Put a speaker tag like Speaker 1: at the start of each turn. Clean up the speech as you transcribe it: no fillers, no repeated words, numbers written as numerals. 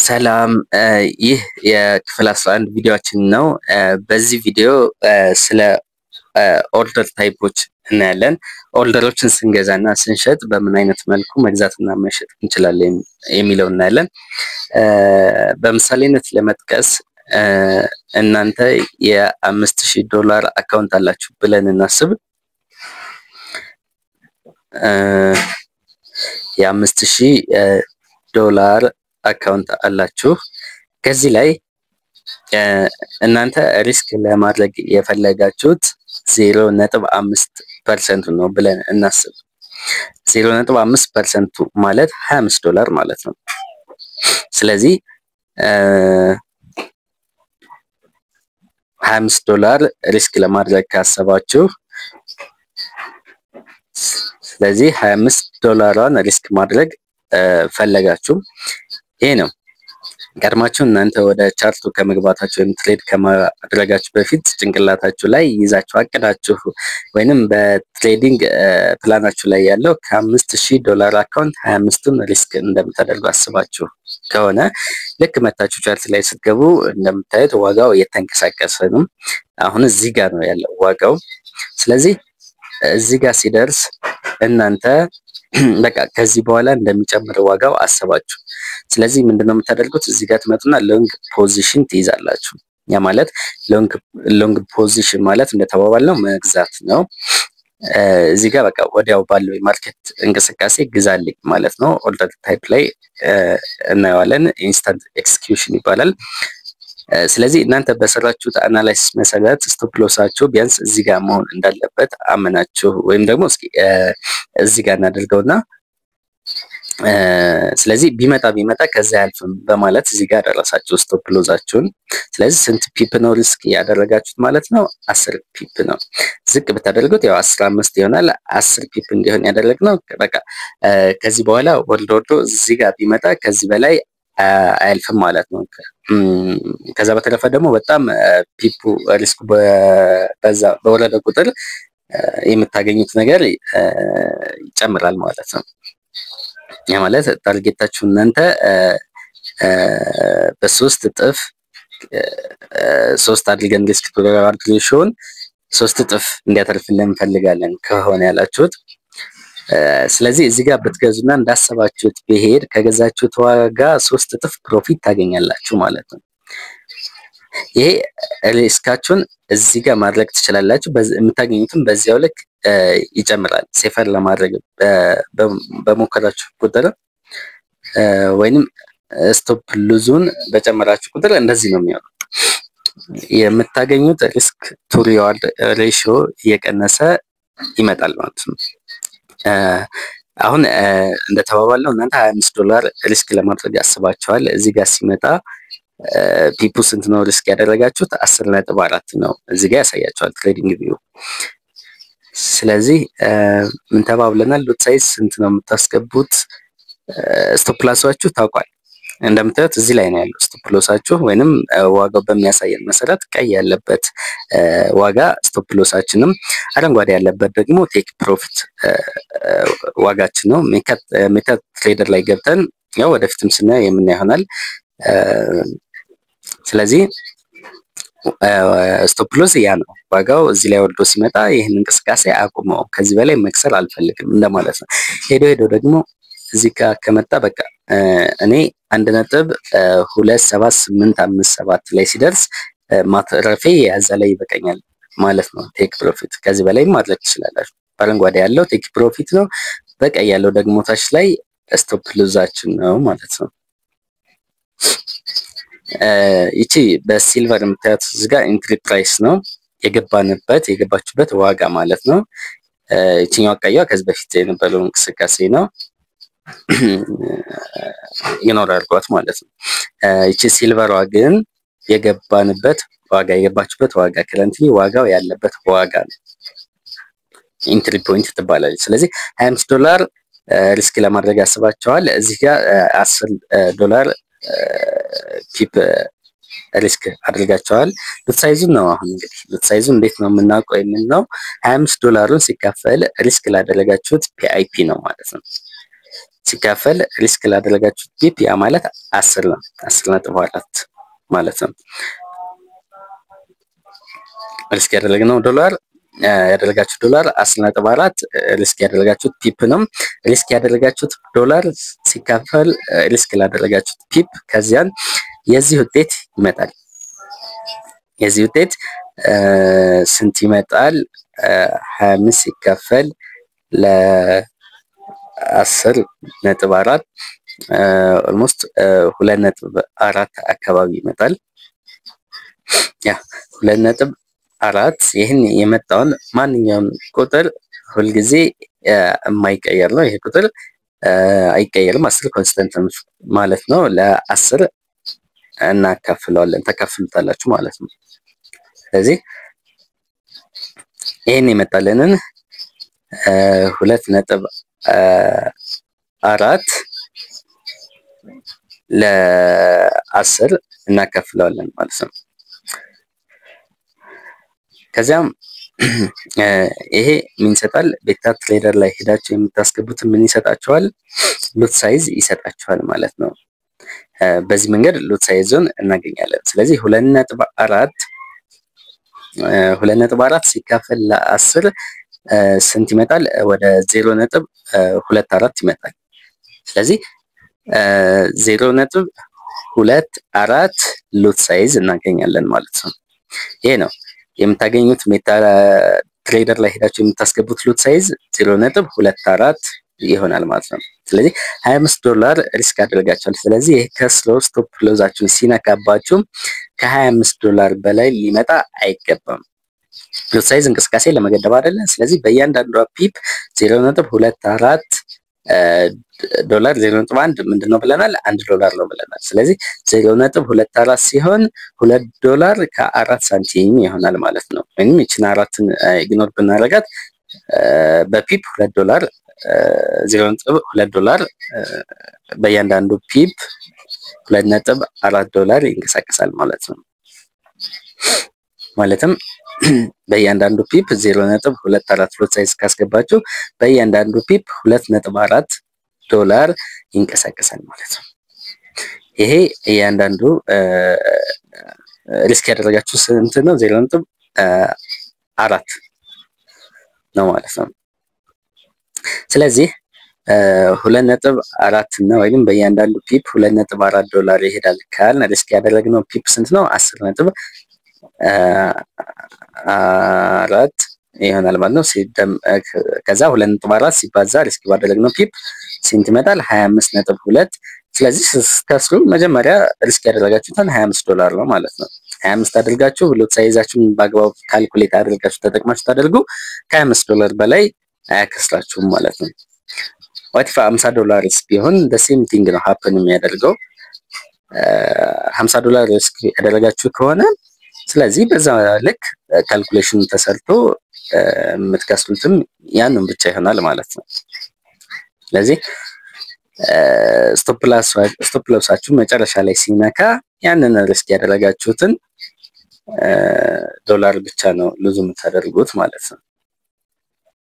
Speaker 1: ሰላም፣ ይህ የክፍል 11 ቪዲዮአችን ነው። በዚህ ቪዲዮ ስለ order type ኦች እናያለን። Order ኦችን ስንገዛና ስንሸጥ በምን አይነት መልኩ መግዛትና መሸጥ እንችላለን የሚለው እናያለን። በምሳሌነት ለመጥቀስ እናንተ የ5000 ዶላር account አላችሁ ብለን እናስብ። የ5000 ዶላር account አላችሁ። ከዚህ ላይ እናንተ risk ለማድረግ የፈለጋችሁት 0.5% ኡ ነው ብለን እናስብ። 0.5% ኡ ማለት 25 ዶላር ማለት ነው። ስለዚህ 25 ዶላር risk ለማድረግ ካሰባችሁ፣ ስለዚህ 25 ዶላሯን risk ማድረግ ፈለጋችሁ። ይሄ ነው። ቀድማችሁ እናንተ ወደ chart ኡ ከመግባታችሁ ወይም trade ከማድረጋችሁ በፊት ጭንቅላታችሁ ላይ ይዛችሁ አቅዳችሁ ወይንም በ trading plan ኣችሁ ላይ ያለው ከ5000 ዶላር account 25ቱን risk እንደምታደርጉ አስባችሁ ከሆነ፣ ልክ መታችሁ chart ላይ ስትገቡ እንደምታዩት ዋጋው እየተንቀሳቀሰ ነው። አሁን እዚህ ጋር ነው ያለው ዋጋው። ስለዚህ እዚህ ጋር ሲደርስ እናንተ በቃ ከዚህ በኋላ እንደሚጨምር ዋጋው አሰባችሁ። ስለዚህ ምንድነው የምታደርጉት? እዚህ ጋር ትመጡና long position ትይዛላችሁ። ያ ማለት long position ማለት እንደተባባልነው መግዛት ነው። እዚህ ጋር በቃ ወዲያው ባለው የ market እንቅስቃሴ ግዛልኝ ማለት ነው። Order type ላይ እናየዋለን። Instant execution ይባላል። ስለዚህ እናንተ በሰራችሁት analysis መሰረት stop loss ኣችሁ ቢያንስ እዚህ ጋር መሆን እንዳለበት አመናችሁ፣ ወይም ደግሞ እስኪ እዚህ ጋር እናደርገውና ስለዚህ ቢመጣ ቢመጣ ከዛ አያልፍም በማለት እዚህ ጋር ደረሳችሁ stop loss ኣችሁን። ስለዚህ ስንት pip ነው risk ያደረጋችሁት ማለት ነው? 10 pip ነው። ዝቅ ብታደርጉት ያው 15 ይሆናል። 10 pip እንዲሆን ያደረግነው በቃ ከዚህ በኋላ ወርዶ ወርዶ እዚህ ጋር ቢመጣ ከዚህ በላይ አያልፍም ማለት ነው። ከዛ በተረፈ ደግሞ በጣም pip ኡ risk ኡ በዛ በወረደ ቁጥር የምታገኙት ነገር ይጨምራል ማለት ነው። ያ ማለት target ኣችሁ እናንተ በ3 እጥፍ፣ 3 አድርገን risk to reward ratio ን 3 እጥፍ እንዲያተርፍልን እንፈልጋለን ከሆነ ያላችሁት፣ ስለዚህ እዚህ ጋር ብትገዙና እንዳሰባችሁት ቢሄድ ከገዛችሁት ዋጋ 3 እጥፍ profit ታገኛላችሁ ማለት ነው። ይሄ risk ኣችሁን እዚህ ጋር ማድረግ ትችላላችሁ። የምታገኙትም በዚያው ልክ ይጨምራል። Safer ለማድረግ በሞከራችሁ ቁጥር ወይንም stop loss ኡን በጨመራችሁ ቁጥር እንደዚህ ነው የሚሆነው። የምታገኙት risk to reward ratio እየቀነሰ ይመጣል ማለት ነው። አሁን እንደተባባልነው እናንተ 25 ዶላር risk ለማድረግ አስባችኋል። እዚህ ጋር ሲመጣ pip ኡ ስንት ነው risk ያደረጋችሁት? 10.4 ነው። እዚህ ጋር ያሳያችኋል TradingView። ስለዚህ ምን ተባብለናል? Lot size ስንት ነው የምታስገቡት? Stop loss ኣችሁ ታውቋል። እንደምታዩት እዚህ ላይ ነው ያለው stop loss ኣችሁ፣ ወይንም ዋጋው በሚያሳየን መሰረት ቀይ ያለበት ዋጋ stop loss ኣችንም፣ አረንጓዴ ያለበት ደግሞ take profit ዋጋችን ነው። MetaTrader ላይ ገብተን ያው ወደፊትም ስናየው የምናየው ይሆናል። ስለዚህ stop loss ያ ነው። ዋጋው እዚህ ላይ ወርዶ ሲመጣ ይህን እንቅስቃሴ አቁመው፣ ከዚህ በላይ መክሰር አልፈልግም እንደማለት ነው። ሄዶ ሄዶ ደግሞ እዚህ ጋር ከመጣ በቃ እኔ 1.27857 ላይ ሲደርስ ማትረፌ ያዛ ላይ ይበቃኛል ማለት ነው። Take profit ከዚህ በላይ ማድረግ ትችላላችሁ። በአረንጓዴ ያለው take profit ነው። በቀይ ያለው ደግሞ ታች ላይ stop loss ኣችን ነው ማለት ነው። ይቺ በ silver የምታያት እዚህ ጋር entry price ነው፣ የገባንበት የገባችሁበት ዋጋ ማለት ነው። ይችኛዋ ቀይዋ ከዚህ በፊት የነበረው እንቅስቃሴ ነው። ይኖር አድርጓት ማለት ነው። ይቺ silver ሯ ግን የገባንበት ዋጋ፣ የገባችሁበት ዋጋ፣ currently ዋጋው ያለበት ዋጋ ነው። Entry point ትባላለች። ስለዚህ 25 ዶላር risk ለማድረግ ያስባቸዋል። እዚህ ጋር 10 ዶላር pip risk አድርጋቸዋል። Lot size ኡን ነው አሁን እንግዲህ lot size ኡ እንዴት ነው የምናውቀው የሚል ነው። 25 ዶላሩን ሲካፈል risk ላደረጋችሁት pip ነው ማለት ነው። ሲካፈል risk ላደረጋችሁት pip፣ ያ ማለት 10 ነው። 10.4 ማለት ነው። Risk ያደረግነው ዶላር፣ ያደረጋችሁት ዶላር 10.4 risk ያደረጋችሁት pip ነው። Risk ያደረጋችሁት ዶላር ሲካፈል risk ላደረጋችሁት pip፣ ከዚያን የዚህ ውጤት ይመጣል። የዚህ ውጤት ስንት ይመጣል? 25 ሲካፈል ለ10.4 almost 2.4 አካባቢ ይመጣል። ያ 2.4፣ ይህን የመጣውን ማንኛውም ቁጥር ሁልጊዜ የማይቀየር ነው። ይሄ ቁጥር አይቀየርም። 10 constant ማለት ነው። ለ10 እናካፍለዋለን፣ ተካፍሉታላችሁ ማለት ነው። ስለዚህ ይህን የመጣልንን 2.4 ለ10 እናካፍለዋለን ማለት ነው። ከዚያም ይሄ ምን ይሰጣል? Beta Trader ላይ ሄዳችሁ የምታስገቡትን ምን ይሰጣችኋል? Lot size ይሰጣችኋል ማለት ነው። በዚህ መንገድ lot size ኡን እናገኛለን። ስለዚህ 2.4 ሲካፈል ለ10 ስንት ይመጣል? ወደ 0.24 ይመጣል። ስለዚህ 0.24 lot size እናገኛለን ማለት ነው። ይሄ ነው የምታገኙት። Meta Trader ላይ ሄዳችሁ የምታስገቡት lot size 0.24 ይሆናል ማለት ነው። ስለዚህ 25 ዶላር risk አድርጋችኋል። ስለዚህ ይህ ከስሎ stop loss ኣችሁን ሲነካባችሁ ከ25 ዶላር በላይ ሊመጣ አይገባም። Lot size እንቅስቃሴ ለመገደብ አይደለም። ስለዚህ በእያንዳንዷ pip 0.24 ዶላር፣ 0.1 ምንድነው ብለናል? 1 ዶላር ነው ብለናል። ስለዚህ 0.24 ሲሆን 2 ዶላር ከ4 ሳንቲም ይሆናል ማለት ነው። ወይም ይችን አራትን ignore ብናደርጋት በ pip 2 ዶላር፣ 0.2 ዶላር፣ በእያንዳንዱ pip 2.4 ዶላር ይንቀሳቀሳል ማለት ነው። ማለትም በእያንዳንዱ pip 0.24 lot size ካስገባችሁ በእያንዳንዱ pip 2.4 ዶላር ይንቀሳቀሳል ማለት ነው። ይሄ እያንዳንዱ risk ያደረጋችሁ ስንት ነው? 0.4 ነው ማለት ነው። ስለዚህ 2.4 እና ወይም በእያንዳንዱ pip 2.4 ዶላር ይሄዳል ካልን risk ያደረግነው pip ስንት ነው? 10.4 ይሆናል ማለት ነው። ከዛ 2.4 ሲባዛ risk ባደረግነው pip ስንት ይመጣል? 25.2። ስለዚህ ስትከስሩ መጀመሪያ risk ያደረጋችሁትን 25 ዶላር ነው ማለት ነው። 25 አድርጋችሁ lot size ኣችሁን በአግባቡ calculate አድርጋችሁ ተጠቅማችሁ ታደርጉ ከ25 ዶላር በላይ አያከስራችሁም ማለት ነው። What if 50 ዶላር ቢሆን the same thing ነው happen የሚያደርገው፣ 50 ዶላር risk ያደረጋችሁ ከሆነ። ስለዚህ በዛ ልክ calculation ተሰርቶ የምትከስሩትም ያንን ብቻ ይሆናል ማለት ነው። ስለዚህ stop loss ኣችሁ መጨረሻ ላይ ሲነካ ያንን risk ያደረጋችሁትን ዶላር ብቻ ነው lose የምታደርጉት ማለት ነው።